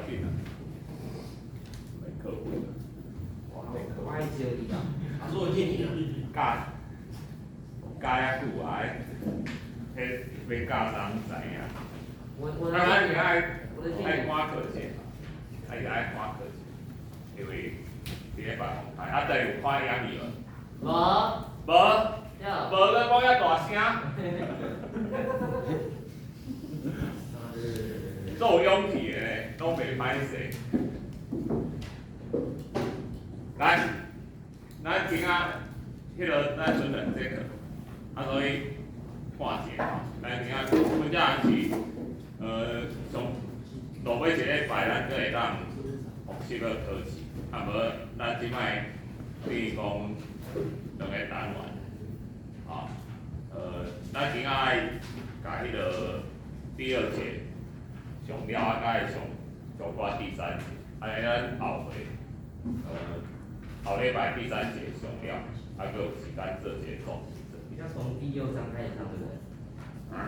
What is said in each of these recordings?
緊啦，免課本啦。我愛招你啊！啊，所以建議啊，教教遐久啊，彼欲教啥人知影？我啊，咱是愛我的愛趕課程，還是愛趕課程，因為佇咧別方啊，等有看影片無？無。無。對。無閣講遐大聲。足有勇氣的咧，攏袂歹勢。來，咱今仔彼个咱準備這個，啊所以看者吼，咱今仔阮遮是上落尾一禮拜，咱閣會當復習個考試，啊無咱這擺等於講兩个單元，吼，咱今仔愛共彼个第二節上了，啊，閣愛上上掛第三節，按呢咱後回，後禮拜第三節上了，啊，閣有時間做一个總結。要從第六章開始上，對不對？啊？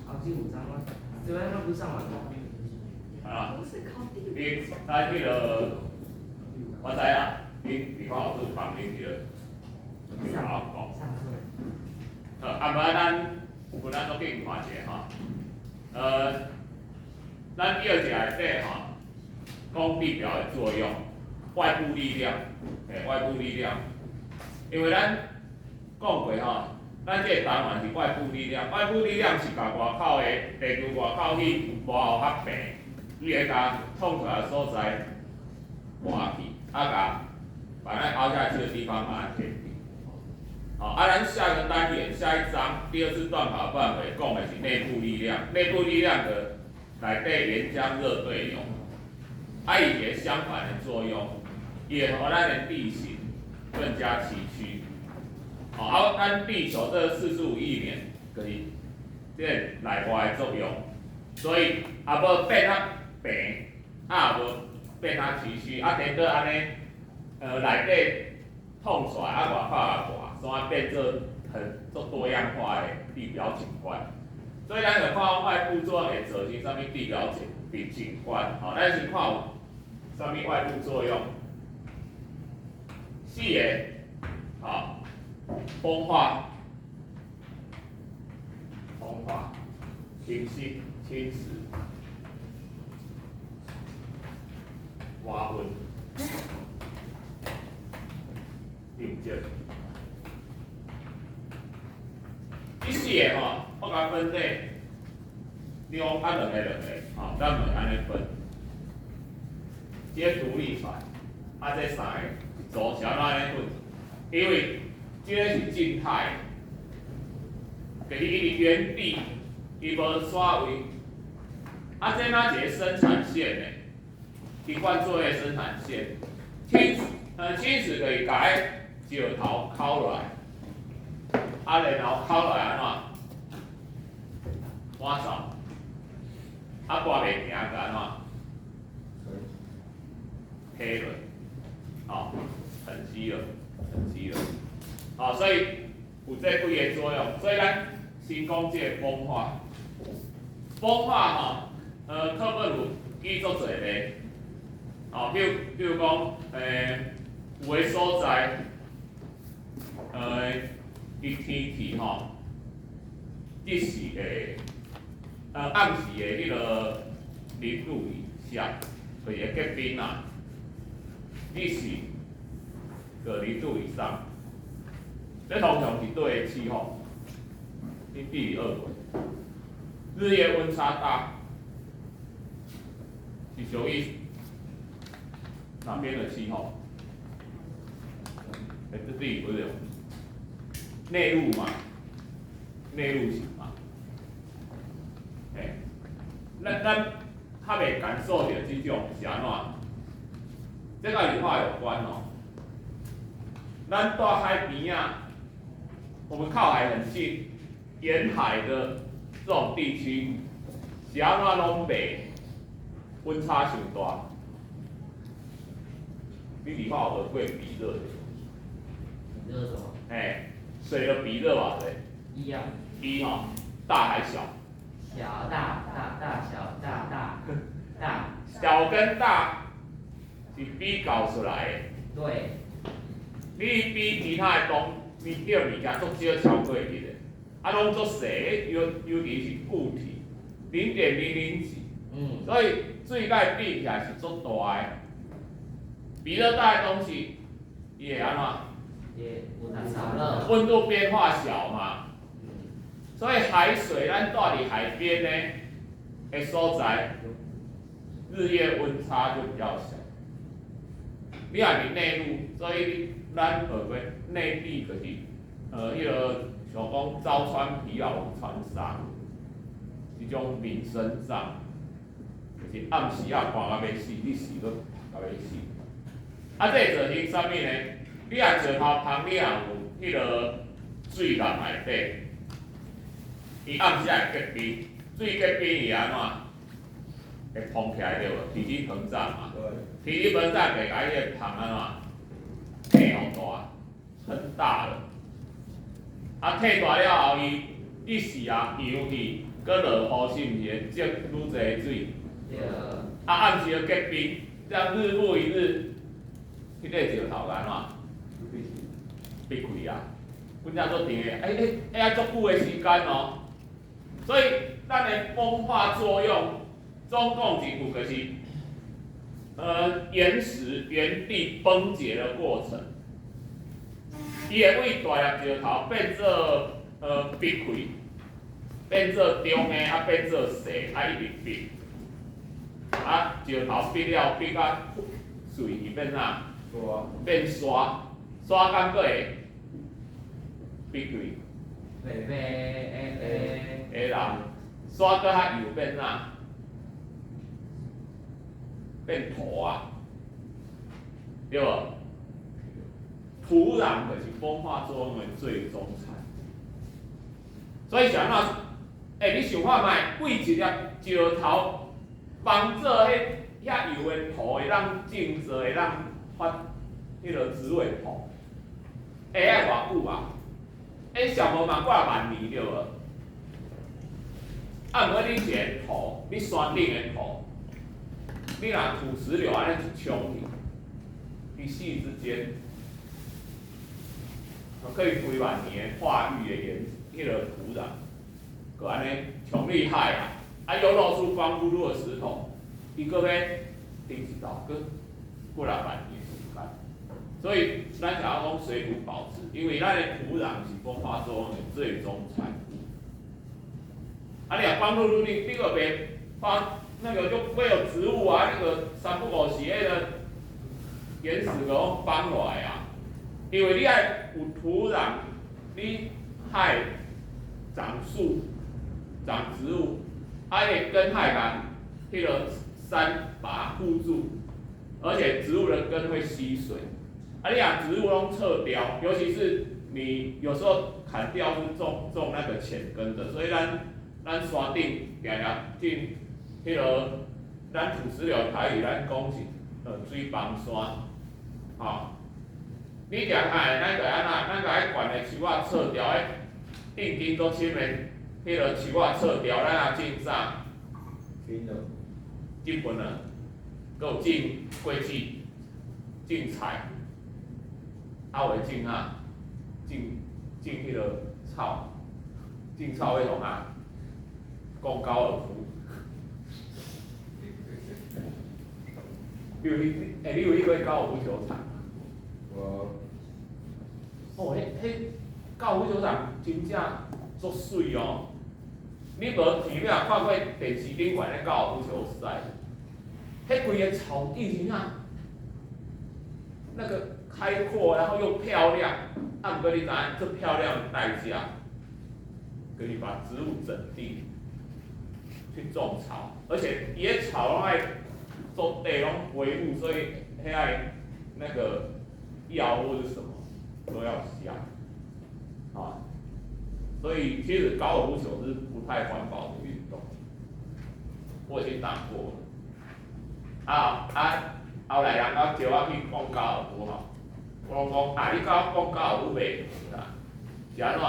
啊，第五章嗎？這邊他不是上完嗎？啊，你咱彼个，我知啦，恁地方老師有幫恁彼个，去好好講。上課。好，啊無咱有咱都緊看一下吼，咱第二節內底吼，講地表的作用，外部力量，嘿，外部力量，因為咱講過吼，咱這個單元是外部力量，外部力量是共外口的地球外口去磨予較平，伊會共創出來的所在磨去，啊，共把咱凹下去的地方把它填平。好，啊，咱下一個單元下一章第二次段考範圍講的是內部力量，內部力量的內底岩漿熱對流，啊，伊一個相反的作用，伊會予咱的地形更加崎嶇。好，啊，咱地球這45億年，就是這個內外的作用，所以也無變較平，啊也無變較崎嶇，啊，顛倒按呢，內底創出來，啊，外口也磨，所以變做很足多樣化的地表景觀。所以咱就看外部作用會造成啥物地表景的景觀。好，咱先看有啥物外部作用。四個，好，風化，風化，侵蝕、侵蝕，挖溫，對毋對？這四個吼，我共分類，兩啊兩個兩個，吼，咱會按呢分。這個獨立出來，啊，這三個一組是按怎按呢分？因為這個是靜態的，就是伊佇原地，伊無徙位。啊，這若一個生產線的，一貫作業生產線，侵蝕就是共彼石頭敲落來，啊，然後敲落來按怎？搬走，啊，搬袂行就按怎？推落，吼，沉積了，沉積了，好，所以有這幾个作用，所以咱先講這个風化，風化吼，課本有記足濟例，吼，比如講，有的所在，伊天氣吼，日時會，暗時的彼个0度以下，就是會結冰啦。日時個0度以上，這通常是對氣候，你地理學過，日夜溫差大，是屬於哪邊的氣候？欸，這地理不是有內陸嘛？內陸型嘛？欸，咱較袂感受著這種是按怎？這佮理化有關哦。咱蹛海邊仔，我們靠海很近，沿海的這種地區，是按怎攏袂溫差傷大？你理化有學過比熱？比熱什麼？欸，水的比熱偌濟？一啊。一吼，大還小？小大大大小大大大。小跟大是比較出來的。你比其他的東你叫物件足少超過日的，啊，攏足細，尤其是固體，0.00幾。所以水共比起來是足大的。比熱大的東西，伊會按怎？也有熱。溫度變化小嘛。所以海水，咱住佇海邊呢的所在，日夜溫差就比較小。你若佇內陸，所以咱學過內地就是，彼個像講朝穿皮襖午穿紗，這種民生帳，就是暗時仔寒甲欲死，日時閣曬甲欲死。啊，這會造成啥物呢？你若石頭芳，你若有彼個水籠內底，伊暗時仔會結冰，水結冰伊按怎？會膨起來對無？體積膨脹嘛。體積膨脹會共彼個芳按怎？體予大，撐大了。啊，體大了後，伊日時啊揚去，閣落雨，是毋是會積愈濟水？對。啊，暗時閣結冰，這樣日復一日，彼個石頭按怎？閉開啊！本來足長的，欸欸，愛足久的時間哦。所以咱的風化作用，總共一句就是，岩石原地崩解的過程。伊會為大粒石頭變做閉開，變做中的，啊變做細，啊一直閉。啊，石頭閉了，閉甲碎去變啥？變沙，沙敢閣會閉開。會會會。會啦，沙閣較幼變啥？變土啊，對無？土壤就是風化作用的最終產物。所以是按怎？欸，你想看覓，為一粒石頭幫做彼遐幼的土會當種作，會當發彼個植物土，會愛偌久啊？欸，上無嘛過萬年對無？啊，毋過你一个土，你山頂的土，你若土石流按呢一沖去，一夕之間，可以幾萬年化育的岩，彼個土壤，閣按呢窮厲害啊！啊，又露出光禿禿的石頭，伊閣欲頂一道，閣過來萬年時間。所以咱才講水土保持，因為咱的土壤是風化作用的最終產物。啊，你若光禿禿，你閣袂發那個就不會有植物啊，那個三不五時，彼個岩石閣攏崩落來啊。因為你愛有土壤，你愛長樹、長植物，啊，伊的根愛共彼個山把它護住，而且植物的根會吸水。啊，你若植物攏撤掉，尤其是你有時候砍掉是種那個淺根的，所以咱山頂定定種彼個，咱土石流台語咱講是水崩山，吼。你定愛，咱就按怎？咱共彼懸的樹仔撤掉，彼頂根足深的彼個樹仔撤掉，咱也種啥？這份啊，閣有種果子，種菜，啊有的種啥？種彼個草，種草彼種啥？講高爾夫。你有去？欸，你有去過高爾夫球場？無。哦，彼高爾夫球場真正足媠哦！你無天有看過電視頂懸咧高爾夫球賽？彼規个草地真正，那個開闊，然後又漂亮。啊，毋過你知影，這漂亮的代價，就是把植物整地去種草，而且伊彼草攏愛做地攏維護，所以彼愛那個藥或者什麼都要下，啊，所以其實高爾夫球是不太環保的運動，我已經打過了。啊啊，後來人家叫我去講高爾夫吼，我攏講啊，你共我講高爾夫袂啦，是按怎？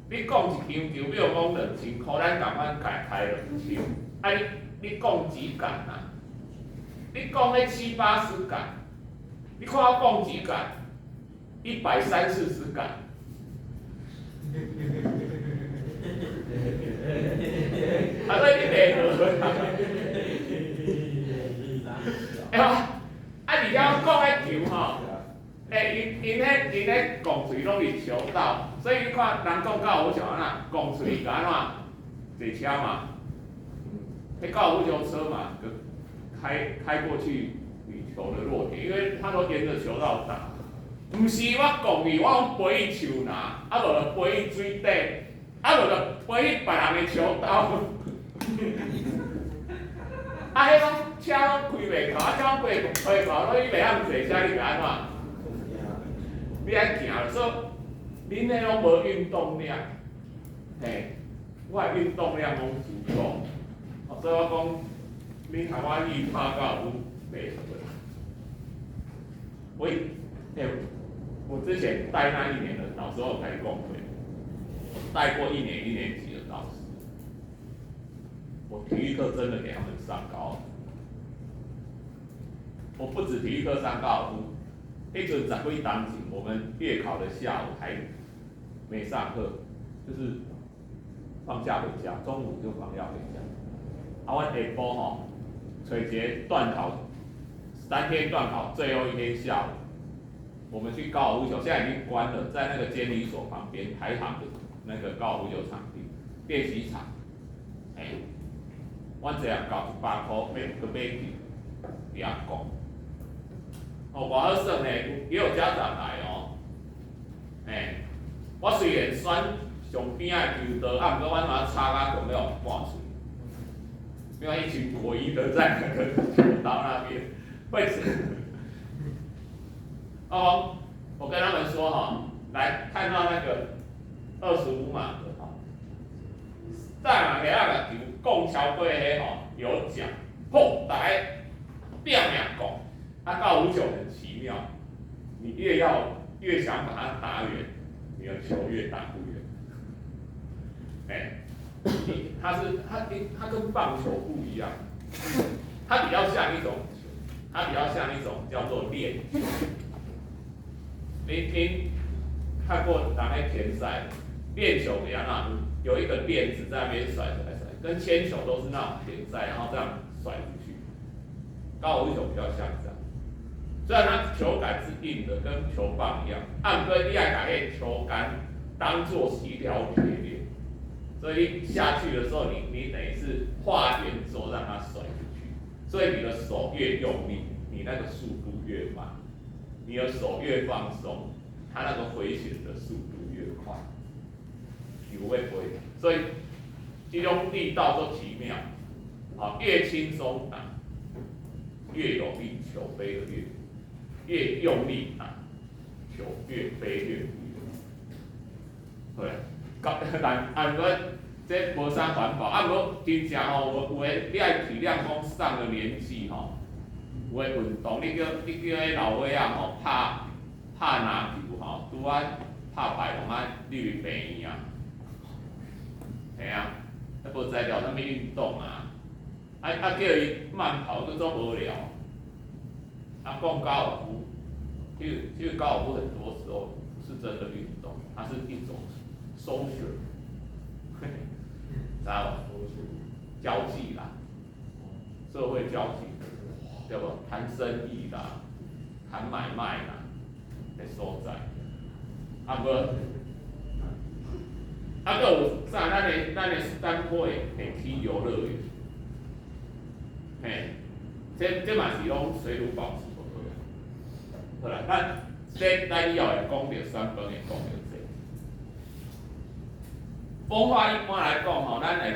你講一場球，比如講2000箍，咱共款共開兩場，啊你講幾桿啊？你講彼七八十桿，你看我講幾桿？130-140桿。啊，所以你袂好。欸，啊，而且我講彼球吼，欸，𪜶彼摃槌攏是球道，所以你看人講高爾夫球按怎，摃槌共按怎？坐車嘛，彼高爾夫球車嘛，就開過去，你球的落點，因為他都沿著球道打。毋是我摃伊，我講飛去樹林，啊無就飛去水底，啊無就飛去別人的球道。啊，彼攏車攏開袂到，啊車攏開袂到，你袂曉坐車，你欲按怎？你愛行，所以恁彼攏無運動量，嘿，我的運動量攏足夠，所以我講，恁共我去拍高爾夫袂好啦。我，欸，我之前帶那一年的導師，我有共你講過，我帶過一年一年級的導師，我體育課真的給他們上高爾夫，我不止體育課上高爾夫，彼陣十幾當前，我們月考的下午還沒上課，就是放假回家，中午就放假回家。啊，阮下晡吼，找一个段考，3天段考最後一天下午，我們去高爾夫球，現在已經關了，在那個監理所旁邊，台糖的那個高爾夫球場地練習場，欸，阮一人交100箍買去買球，佇遐講。哦，偌好耍呢，也有家長來哦。欸，我雖然選上邊仔的球道，啊，毋過阮嘛插甲強欲半喙。因為一群國一的在那個球道那邊，會死。哦，我跟他們說哈，來看到那個25碼的哈，再嘛遐個球摃超過彼吼有獎，砰，逐家拼命摃。啊，高爾夫球很奇妙，你越要越想把它打遠，你的球越打不遠。欸，它是它它跟棒球不一樣，它比較像一種球，它比較像一種叫做鏈球。你看過人咧田賽鏈球是按怎？有一個鏈子在那邊甩甩甩，跟鉛球都是那種田賽，然後這樣甩出去。高爾夫球比較像這樣，雖然它球桿是硬的，跟球棒一樣，按過你愛共彼球桿當做是一條鐵鏈，所以下去的時候你，你等於是畫圓周讓它甩出去，所以你的手越用力，你那個速度越慢；你的手越放鬆，它那個回旋的速度越快。球會飛，所以這種力道都奇妙，啊，越輕鬆打，越有力，球飛得越遠；越用力打，球越飛越遠。對，但啊，毋過這無啥環保，啊，毋過真正吼，有有的你愛體諒講上了年紀吼，有的運動你叫彼老歲仔吼拍拍籃球吼，拄仔拍敗攏愛入去病院啊。嘿啊，啊無才調啥物運動啊，啊啊叫伊慢跑閣足無聊。啊，講高爾夫，其實高爾夫很多時候不是真的運動，它是一種 social，知無？交際啦，社會交際，對無？談生意啦，談買賣啦的所在。啊無，啊，閣有啥？咱的史丹坡會起遊樂園，嘿，這嘛是攏水土保持無好。好啦，咱這咱以後會講著三本，會講著這。風化一般來講吼，咱會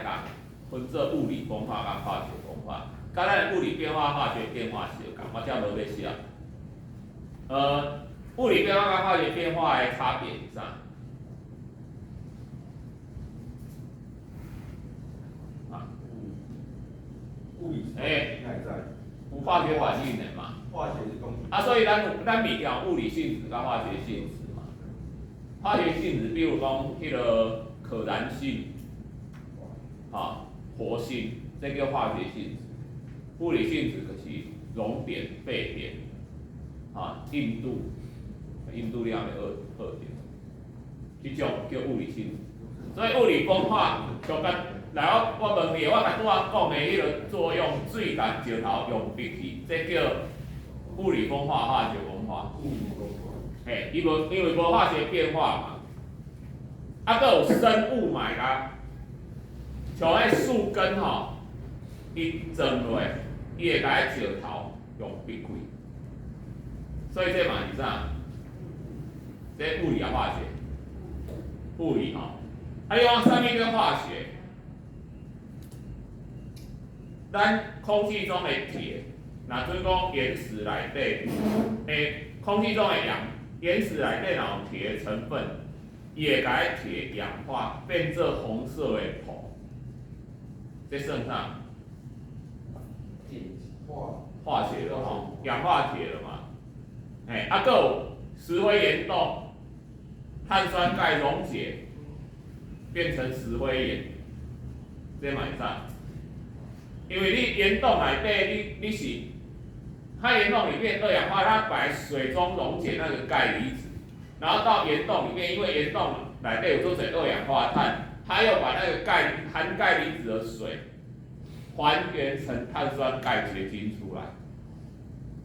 共分做物理風化佮化學風化。佮咱的物理變化、化學變化相仝，我遮無欲寫。物理變化佮化學變化的差別是啥？啊？物理欸，內在。有化學反應的嘛。化學是動。啊，所以咱有咱物件有物理性質佮化學性質嘛。化學性質，比如講，彼個可燃性，哈，活性，這叫化學性質。物理性質就是熔點、沸點，啊，硬度，硬度你也未學著，這種叫物理性質。所以物理風化就佮來我問你，我共拄仔講的彼个作用，水共石頭溶入去，這叫物理風化、化學風化。物理風化。嘿，伊無因為無化學變化嘛。啊，閣有生物嘛會共，像彼樹根吼，伊鑽落，伊會共彼石頭用逼開。所以這嘛是啥？這物理抑化學？物理吼。啊，你講啥物叫化學？咱空氣中的鐵，若準講岩石內底，空氣中的氧，岩石內底若有鐵的成分，伊會共彼鐵氧化，變做紅色的銅。這算啥？化。化學了吼，氧化鐵了嘛。嘿，啊，閣有石灰岩洞，碳酸鈣溶解，變成石灰岩，這嘛是啥？因為你岩洞內底，你是，它岩洞裡面二氧化碳本來水中溶解那個鈣離子，然後到岩洞裡面，因為岩洞內底有做濟二氧化碳，它又把那個鈣含鈣離子的水還原成碳酸鈣結晶出來，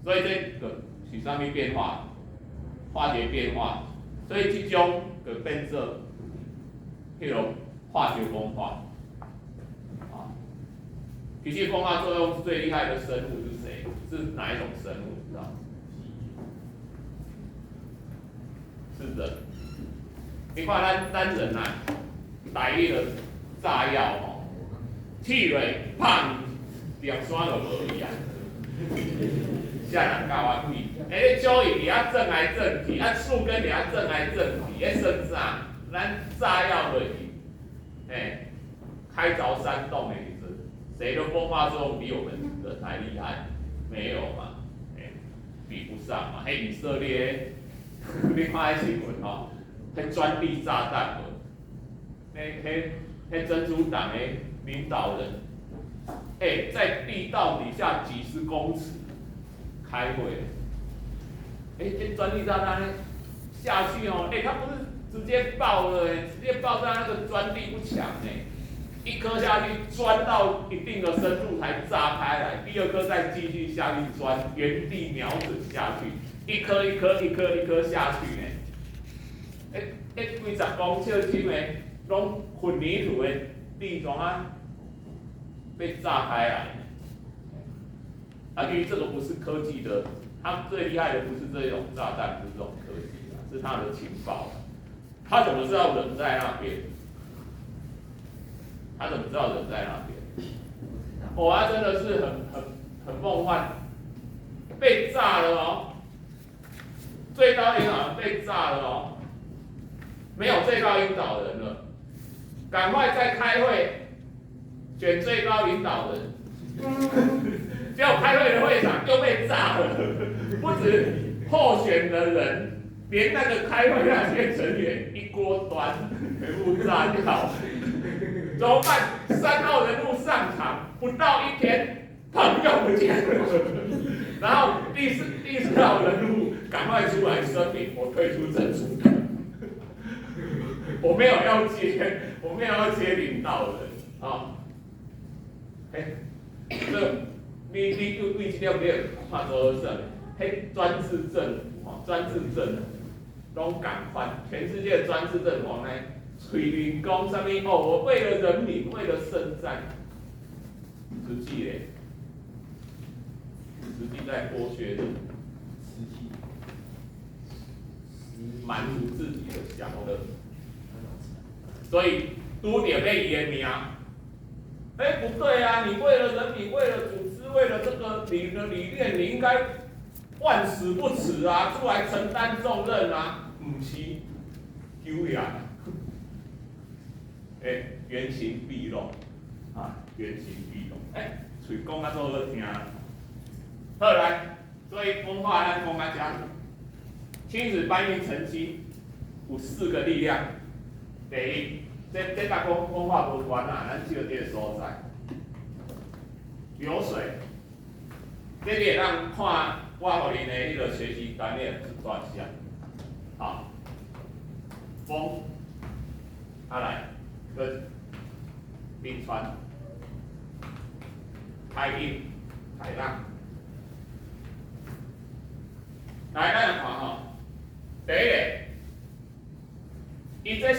所以這個是啥物變化？化學變化，所以這種就變做彼個化學風化。啊，其實風化作用最厲害的生物是誰？是哪一種生物？你知道？是人。你看咱人啊，帶彼個炸藥吼，氣落，砰，兩山就無去啊！啥人教我鬼？欸，蕉葉佇遐轉來轉去，啊，樹根佇遐轉來轉去，彼算啥？咱炸藥落去，欸，開鑿山洞的時陣，誰的風化作用比我們人還厲害？沒有嘛，欸，比不上嘛。彼以色列，你看彼新聞吼，彼鑽地炸彈無？彼真主黨的領導人，欸，在地道底下幾十公尺開會，欸，這鑽地炸彈下去哦，欸，它不是直接爆了，欸，直接爆炸那個鑽地不強欸，一顆下去鑽到一定的深度才炸開來，第二顆再繼續下去鑽，原地瞄準下去，一顆一顆一顆一顆下去呢，欸欸，幾十公尺深的，攏混凝土的地狀啊，被炸開來。啊，因為這個不是科技的，他最厲害的不是這種炸彈，不是這種科技啊，是他的情報。他怎麼知道人在那邊？他怎麼知道人在那邊？哇，真的是很夢幻，被炸了哦，最高領導人被炸了哦，沒有最高領導人了，趕快再開會，選最高領導人。結果開會的會場又被炸了，不止候選的人，連那個開會那些成員一鍋端，全部炸掉。怎麼辦？3號人物上場不到一天，砰又不見了。然後第四號人物趕快出來聲明：我退出真主黨，我沒有要接，我沒有要接領導人啊。欸，這你對這點你看做好耍？彼專制政府吼，專制政府攏仝款，全世界專制政府呢，喙面講啥物？哦，我為了人民，為了聖戰，實際咧，實際在剝削人，實際滿足自己的享樂，所以拄著欲伊的命。欸，不對啊！你為了人民，為了組織，為了這個你的理念，你應該萬死不辭啊，出來承擔重任啊！毋是，丟呀！欸，原形畢露啊，原形畢露。欸，喙講啊做好聽。好來，所以風化咱講到遮，輕質搬運沉積有四個力量。第一，這佮風化無關啊，咱只有這個所在。流水，這你會當看我予恁的彼个學習單列一段寫。好，風，啊來，閣冰川，海湧、海浪。來，咱來看吼，第一个，伊這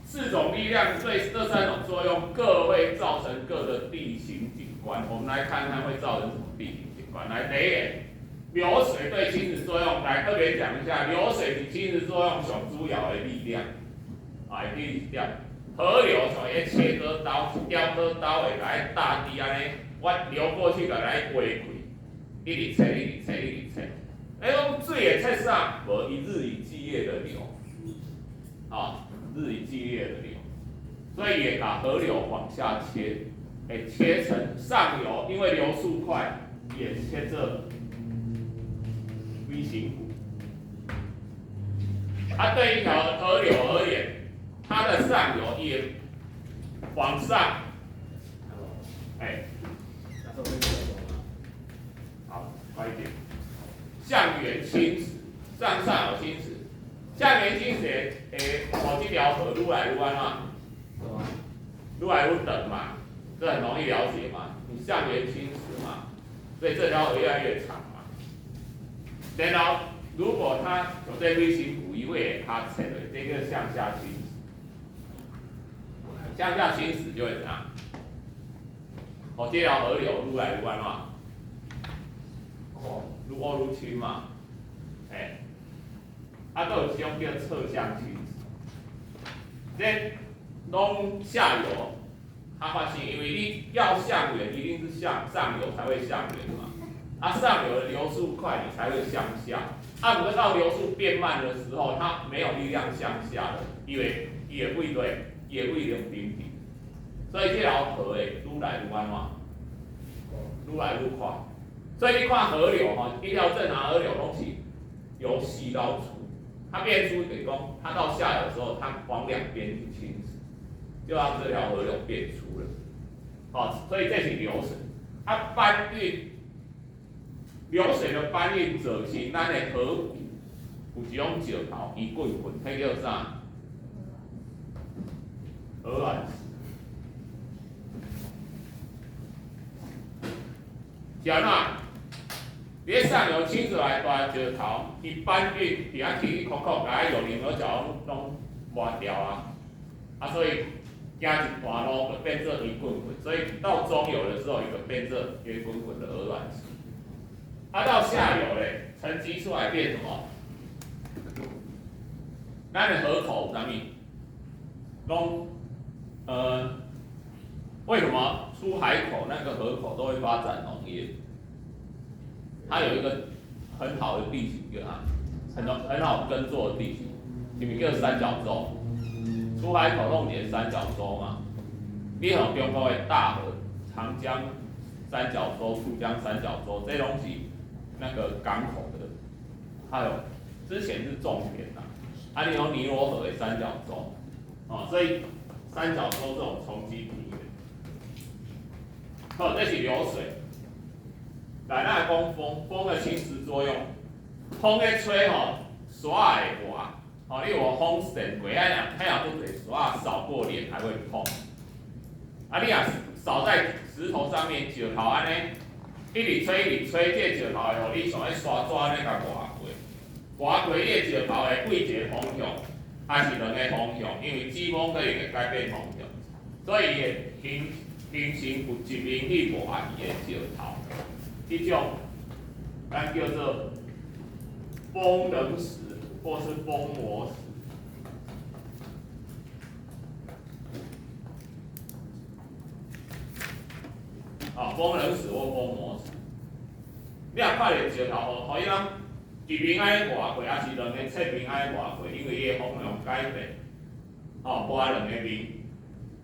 四種力量對這三種作用，各會造成各的地形景觀。我們來看看會造成什麼地形景觀。來，第一個，流水對侵蝕作用，來特別講一下，流水是侵蝕作用上主要的力量。啊，第一點，河流像彼切割刀、雕刻刀會來大地按呢，我流過去就來劃開，一直切，一直切，一直切。欸，講水會切啥？無，伊日以繼夜的流，啊，日以繼夜的流，所以會共河流往下切，會切成上游，因為流速快，也切這 V 型谷。啊，對一條河流而言，它的上游也往上，欸，好，快一點。向源侵蝕，上上游侵蝕，向源侵蝕會予這條河愈來愈按怎？愈來愈長嘛，這很容易了解嘛。你向源侵蝕嘛，所以這條河越來越長嘛。然後，如果它有這 V 型谷，伊會較切的，這個向下侵蝕，向下侵蝕就會怎樣？哦，這條河流愈來愈按怎？愈挖愈深嘛，欸，啊，閣有一種叫側向侵蝕，這攏下游較發生，因為你要向源，一定是向上游才會向源嘛，啊，上游的流速快，你才會向下，啊，毋過到流速變慢的時候，它沒有力量向下了，因為伊會變對，伊會變成平平，所以這條河會愈來愈按怎？愈來愈寬。所以你看河流吼，一條正常河流攏是由細到粗，它變粗就是講，它到下游的時候，它往兩邊去侵蝕，就讓這條河流變粗了。好，所以這是流水。啊，搬運流水的搬運造成咱的河谷有一種石頭，圓滾滾，彼叫啥？鵝卵石。是按怎？佇上游侵蝕來大石頭，伊搬運佇遐起起擴擴，共彼用牛角攏抹掉啊！啊，所以行一段路就變做圓滾滾，所以到中游的時候，伊就變做圓滾滾的鵝卵石。啊，到下游咧，沉積出來變什麼？咱的河口啥物？攏為什麼出海口那個河口都會發展農業？它有一個很好的地形，叫啥？很好耕作的地形，是毋是叫三角洲？出海口弄一個三角洲嘛。你像中國的大河，長江三角洲、珠江三角洲，這攏是那個港口的。還有之前是種田啦，啊，你用尼羅河的三角洲，哦，所以三角洲這種沖積平原。好，這是流水。來，咱來講風，風的侵蝕作用。風咧吹吼，沙會滑，吼，你有風扇過，啊，若若不濟沙掃過臉還會痛。啊，你若掃在石頭上面，石頭按呢，一直吹一直吹，這個石頭會予你像咧沙紙按呢共劃過，劃過你的石頭會對一个方向，還是兩個方向，因為季風可能會改變方向，所以伊會形成有一面去磨伊的石頭。這種咱叫做風冷石或是風磨石。啊，風冷石或風磨石。你若看著石頭，予伊人一面按呢劃過，抑是兩个側面按呢劃過，因為伊的方向改變，吼，磨兩個面，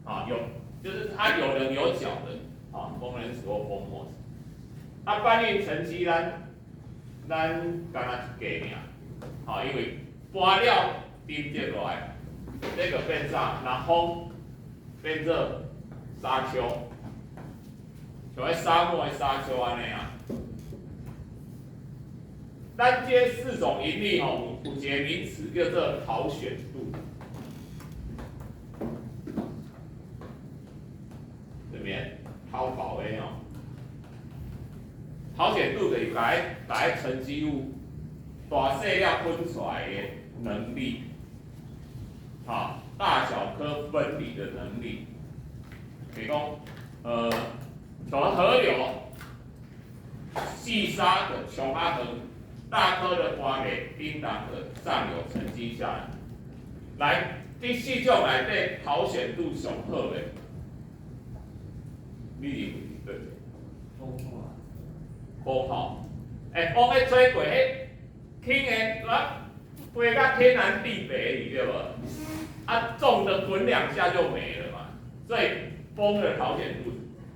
啊，有，就是它有稜有角的，啊，風冷石或風磨石。啊，搬運沉積咱敢若一個爾，吼，因為搬了沉積落來，這個變啥？若風變做沙丘，像彼沙漠的沙丘按呢啊。咱這四種營力吼，有一個名詞叫做頭癬度，對毋對？頭薄的吼，頭癬度就是共共沉積物大細粒分出來的能力，好，大小顆分離的能力。比如講，從河流細沙的沖較遠，大顆的挖咧，叮當的上游沉積下來。來，這四種內底頭癬度上好的，你認為是佗一個？風啊。風吼，欸，風咧吹過，彼輕的，啊，飛甲天南地北去，對無？啊，重的滾兩下就沒了嘛，所以風的頭癬度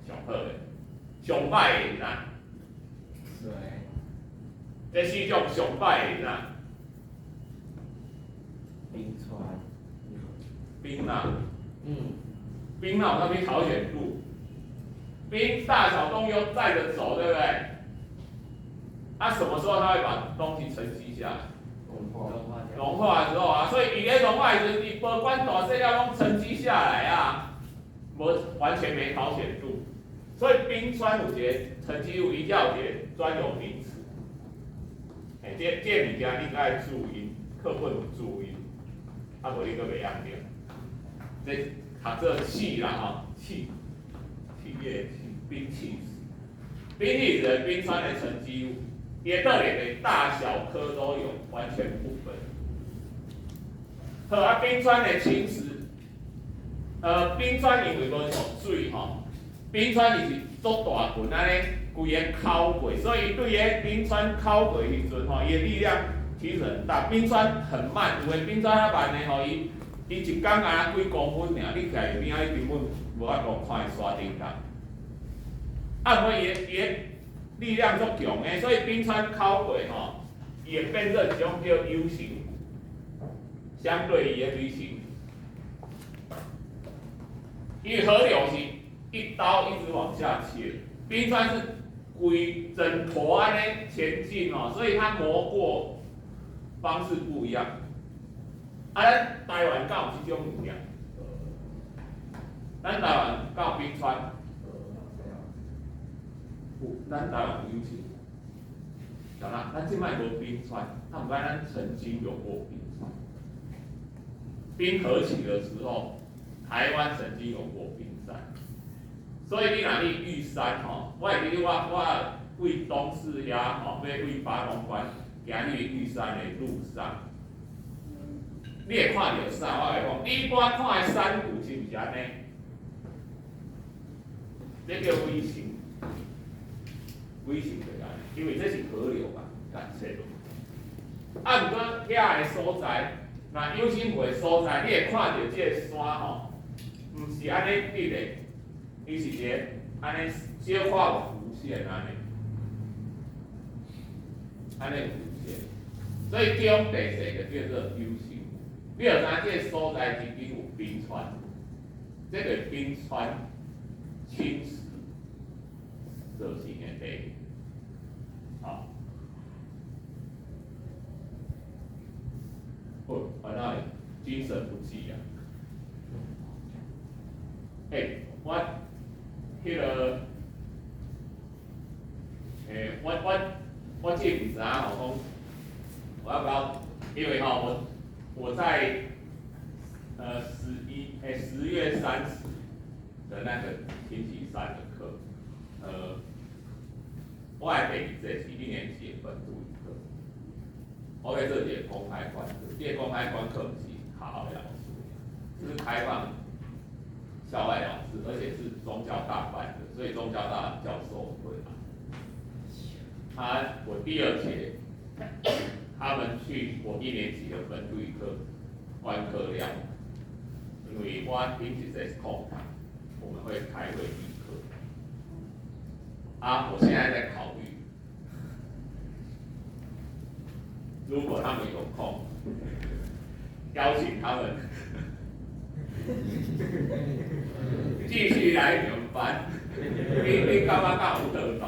上好的，上歹的是啥？水。這四種上歹的是啥？冰川。冰啊。冰哪有啥物頭癬度？冰大小東西都載著走，對不對？啊，什麼時候它會把東西沉積下來？融化。融化的時候啊，所以伊咧融化的時陣，伊無管大細粒攏沉積下來啊，無完全沒頭癬度。所以冰川有一個沉積物，伊才有一個專有名詞。欸，這物件你愛注音，課本有注音，啊無你閣袂曉念。這讀做氣啦吼，氣，氣液氣，冰氣石，冰氣石的冰川的沉積物，伊的特點呢，大小顆都有，完全不分。好啊，冰川的侵蝕，冰川因為無像水吼，冰川伊是足大群按呢，規个洘過，所以對个冰川洘過的時陣吼，伊的力量其實很大。冰川很慢，有的冰川較慢的吼，伊伊一工敢若幾公分爾，你徛伊邊仔，你根本無法度看伊山頂頭。啊，毋過伊的伊的力量足強的，所以冰川洘過吼，伊會變做一種叫 U 型谷，相對伊的 V 型。因為河流是一刀一直往下切，冰川是規整坨按呢前進哦，所以它磨過方式不一樣。啊，咱台灣敢有這種物件？咱台灣敢有冰川？有，咱台灣有 U 型。曉啦，咱這擺無冰川，啊，毋過咱曾經有過冰川。冰河期的時候，台灣曾經有過冰山。所以你若去玉山吼，我會記得我為東勢遐吼，欲為八通關行去玉山的路上，你會看著啥？我會講，你一般看的山谷是毋是按呢？這叫 V 型，V 型就是按呢，因為這是河流嘛，共切落。啊，毋過遐个所在，若有心湖的所在，你會看著這個山吼，毋是按呢直的，伊是一個按呢小可有弧線按呢，按呢有弧線，所以這種地勢就叫做 U 型湖。你就知影這個所在曾經有冰川，這個冰川侵蝕造成的地形。好，好，反正精神不濟啊。欸，我彼個，欸，我這毋知影吼，講我要不要？因為吼，我在10月30的那個星期三的課，我的第二節是一年級的本主課，我欲做一個公開觀課，這個公開觀課毋是學校的老師，是開放校外老師，而且是中交大辦的，所以中交大教授會來。我第二節，他們去我一年級的本主課觀課了，因為我星期四是空堂，我們會開會議課。啊，我現在在考慮，如果他們有空，邀請他們繼續來你們班，你感覺敢有得到？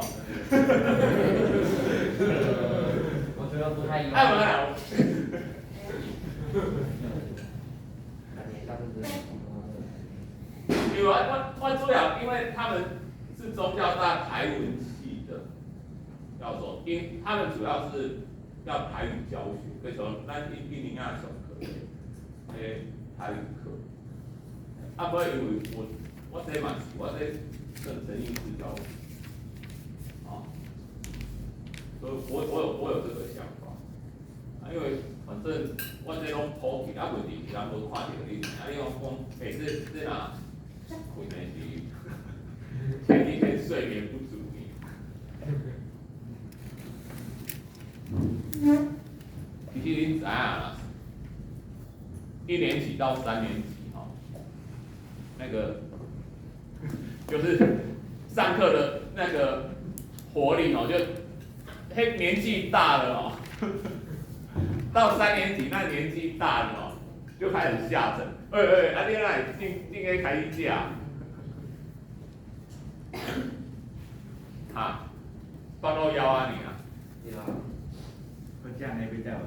我覺得不啊，無啦。因為我主要，因為他們是中教大台文系的教授，因他們主要是要台語教學，所以說咱一年仔上課，台語課。啊，不過因為我這嘛是，我這算陳意式教學，啊，所以我有這個想法，啊，因為反正我這攏普及，啊，問題是人無看著你，啊，你講講，欸，這若困的是前一天睡眠不足。其實恁知影啦，一年級到三年級吼，那個就是上課的那個活力哦，就嘿年紀大了哦，到三年級那年紀大了哦，就開始下沉。喂喂，啊你哪會進去開始食？哈，腹肚枵啊爾。對啊。我食那邊帶無？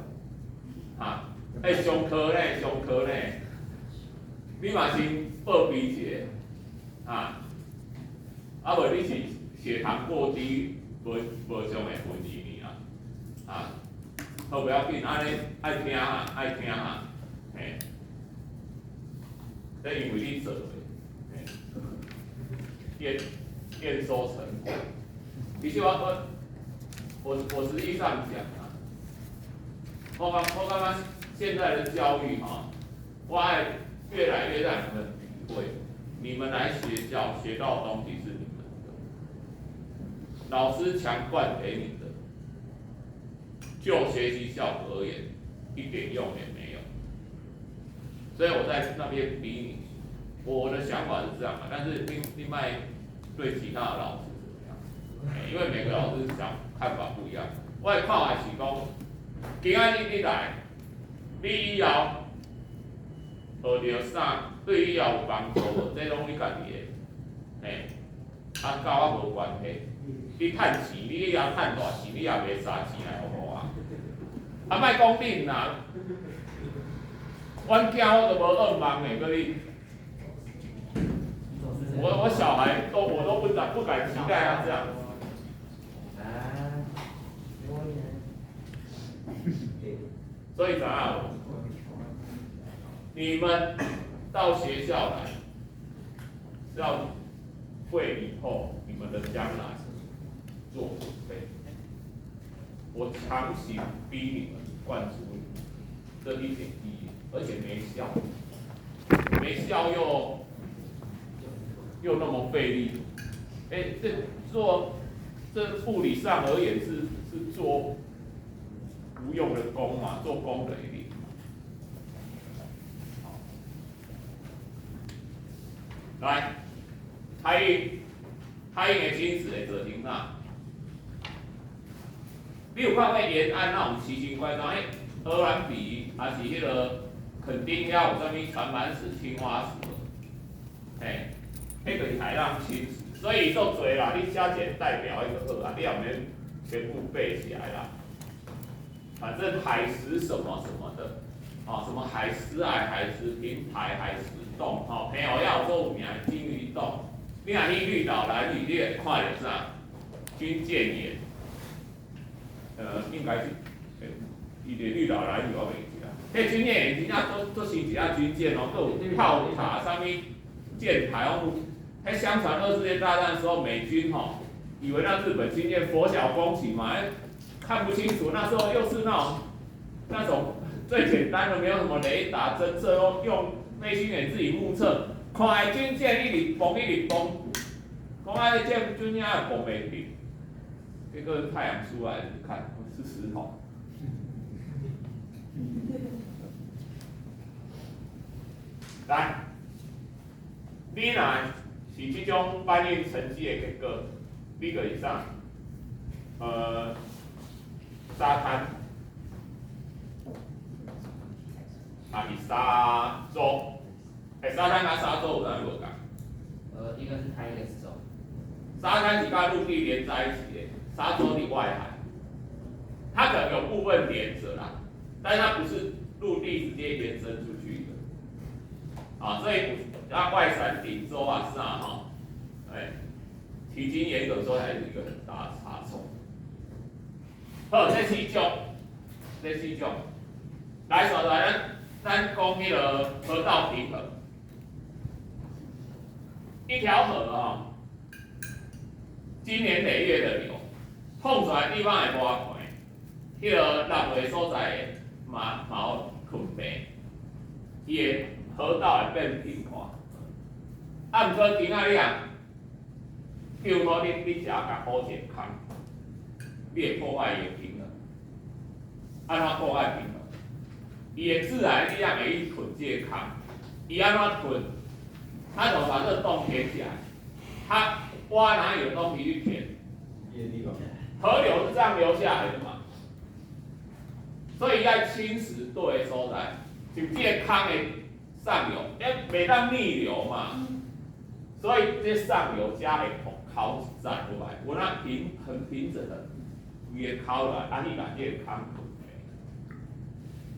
哈，欸，上課呢，上課呢，你嘛先報備一下，哈，啊無你是血糖過低，無上會昏去爾啊，啊，好，不要緊，按呢愛聽哈，愛聽哈，嘿，這因為你做的，嘿，驗收成果。其實我實際上講啊，我感覺現在的教育哈，我愛越來越讓你們體會，你們來學校學到的東西是你們的，老師強灌給你的，就學習效果而言，一點用也沒有。所以我在那邊逼你，我的想法是這樣嘛，但是另外對其他的老師怎麼樣？因為每個老師想看法不一樣。我的看法是講，今仔日你來，你以後學著啥，對以後有幫助無？這攏你家己的，嘿，啊，佮我無關係。你趁錢，你以後趁大錢，你也袂嘥錢來予我啊。啊，莫講恁啦，阮囝我都無願望的，閣你。我小孩都我都不敢期待他這樣。啊，所以怎樣？你們到學校來，是要為以後你們的將來做準備。我強行逼你們灌輸你們這一點意義，而且沒效，沒效又那麼費力。欸，這做這物理上而言是做無用的功嘛，做功累力。好，來，海湧的侵蝕會造成啥？你有看過沿岸那種奇形怪狀？欸，鵝鑾鼻，還是彼個墾丁遐有啥物船帆石、青蛙石無？嘿，彼個是海浪侵蝕，所以足濟啦。你寫一個代表就好啊，你也毋免全部背起來啦。反正海蝕什麼什麼的，啊，什麼海蝕矮、海蝕平台、海蝕洞，吼，澎湖也有足有名的鯨魚洞。你若去綠島、蘭嶼，你會看著啥？軍艦岩，應該是，伊佇綠島、蘭嶼我袂記啊。彼軍艦岩真正足足像一隻軍艦哦，閣有炮塔、啥物艦台，攏有。彼相傳二次世界大戰的時候，美軍吼以為那日本軍艦拂曉風起嘛，看不清楚。那時候又是那種最簡單的，沒有什麼雷達偵測，用飛行員自己目測，看軍艦一直崩一直崩，講啊，這軍艦也崩袂去。結果太陽出來，你看是石頭。來，你若是這種反應沉積的結果，你就是啥？沙灘，還是沙洲？欸，沙灘佮沙洲有啥物無仝？一個是灘，一個是洲。沙灘是佮陸地連在一起的，沙洲佇外海。它可能有部分連着啦，但它不是陸地直接延伸出去的。啊，所以啊外省頂州啊啥吼，哎，迄今嚴格說還是一個很大的差錯。好，這四種，這四種，來說來咱講彼個河道平衡，一條河啊，經年累月的流，碰出來地方會無仝，彼個落的所在嘛嘛有困病，伊的河道會變平緩。啊，毋過今仔日啊，比如說你只共補一個空，你會破壞伊的平衡。按怎破壞平衡？伊的自然力量會去吞這個空，伊按怎吞？他怎麼把這個洞填起來？他挖哪裡有東西去填？河流是這樣流下來的嘛？所以要侵蝕對的所在，就這個空的上游，欸，袂當逆流嘛，所以這上游加會溝一層落來，有那平很平整的，規个溝來，啊，去共這個空吞，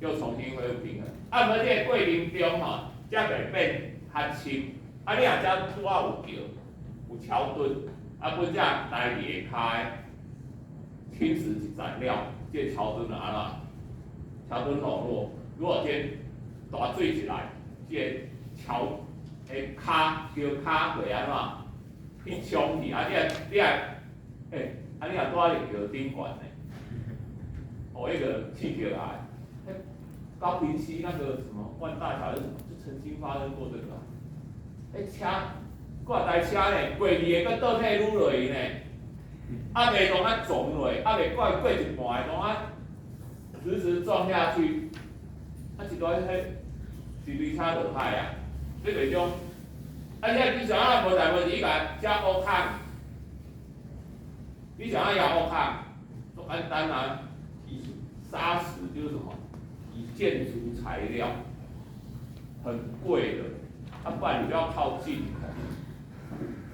又重新恢復平衡。啊，毋過這個過程中吼，才會變較深。啊，你若遮拄仔有橋，有橋墩，啊，本這台佇下跤侵蝕一層了，這個橋墩就按怎？橋墩落落，如果天大水一來，這個橋的跤橋跤會按怎？去沖去，啊，你若，欸，啊，你若拄仔佇橋頂懸呢？哦，彼個氣橋啊，高屏溪那個什麼萬大橋還是什麼，就曾經發生過這個。彼車掛台車呢，過去的閣倒退嚕落去呢，啊袂當啊撞落，啊袂過過一半的當啊直直撞下去，啊一蹛彼一堆車落海啊，這袂種，啊遐你想啊無代無誌，你共遮挖空，你想要挖空，足簡單啊，砂石就是什麼？建築材料，很貴的，啊不然你就要靠進口。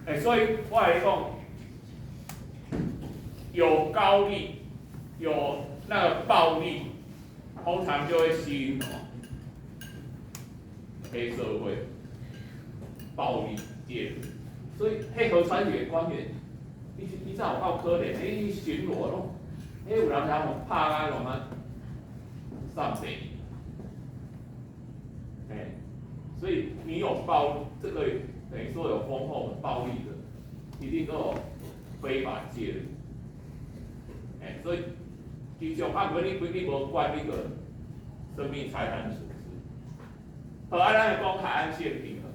欸，所以我來講，有高利，有那個暴利，通常就會吸引什麼？黑社會、暴力介入。所以黑河川的官員，你知有夠可憐，你巡邏攏，彼有人遐予拍啊，攏啊送病。欸，所以你有暴，這個等於說有豐厚的暴利的，一定都有非法介入。欸，所以其實啊，無你無管那個生命財產損失。好，啊，咱來講海岸線平衡。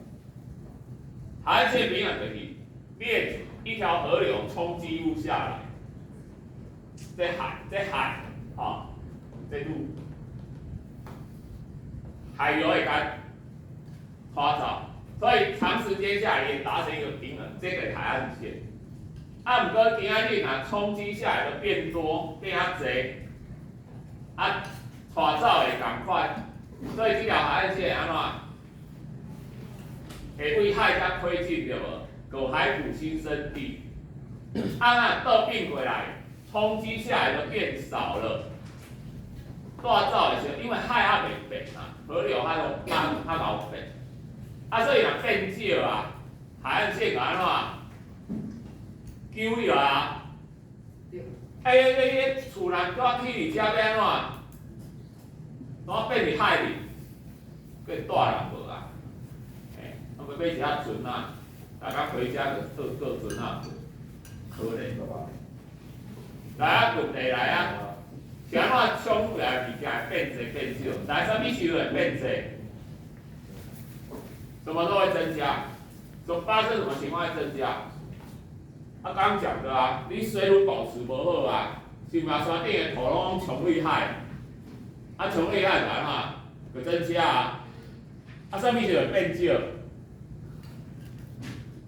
海岸線平衡就是列一條河流衝擊物下來，這海，啊，這陸，海流會共拖走，所以長時間下來也達成一個平衡，這個海岸線。啊，毋過今仔日若衝擊下來就變多，變較濟，啊，帶走會仝款，所以這條海岸線按怎？會對海較推進對無？有海埔新生地，啊，若倒變過來，衝擊下來就變少了，帶走的時候，因為海還袂變啊，河流還有較較𠢕變，啊，所以若變少啊，海岸線就按怎？糾起來啊！欸，彼厝若拄仔起佇遮欲按怎？拄仔變佇海裡，閣住人無啊？欸，啊欲買一下船仔，大家回家就坐過船仔，可憐。來啊，問題來啊！是按怎衝過來物件會變濟變少？來，啥物時陣會變濟？什麼都會增加，說發生什麼情況會增加？啊，剛講的啊，你水土保持無好啊，是毋是？山頂的土攏沖入海，啊，沖入海就按怎？就增加啊。啊，啥物時會變少？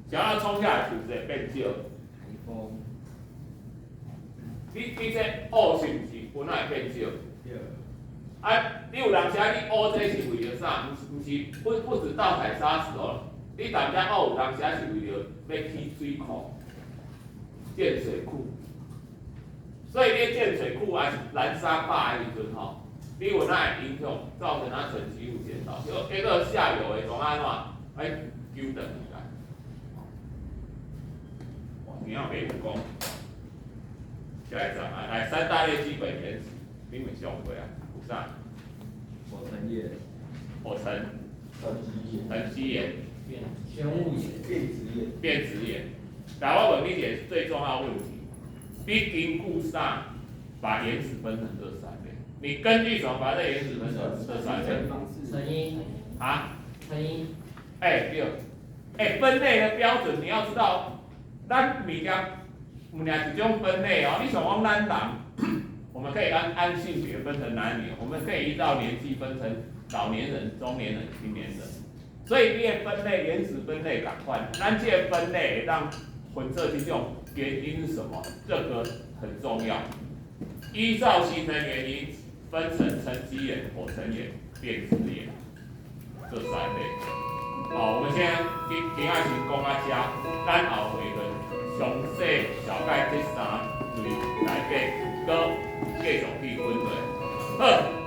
只要沖下來，是毋是會變少？颱風。你這烏是毋是本來會變少？對。啊，你有當時你挖這是為著啥？毋是不止盜採砂石哦，你踮遮挖有當時是為著欲起水庫、建水庫。所以你建水庫還是攔沙壩的時陣吼，你有哪會影響，造成它沉積物減少，結果下游會總按怎，愛糾轉去來。哇，你要袂講，下一張啊，來三大類基本岩石，你們上過啊？有啥？火成岩、火成、沉積岩、沉積岩、玄武岩、變質岩。變質岩。來，我問你一個最重要的問題：你根據啥把岩石分成這三類？你根據什麼把這岩石分成這三類？成因。啊？成因。欸，對。欸，分類的標準你要知道，咱物件毋爾一種分類哦。你想講咱人，我們可以按性別分成男女，我們可以依照年紀分成老年人、中年人、青年人。所以你的分類，原始分類仝款，咱這個分類會當分這幾種原因是什麼？這個很重要。依照形成原因分成沉積岩、火成岩、變質岩這三類。好，我們先今今仔先講到遮，咱後回就詳細小概這三類內底，閣繼續去分類。好。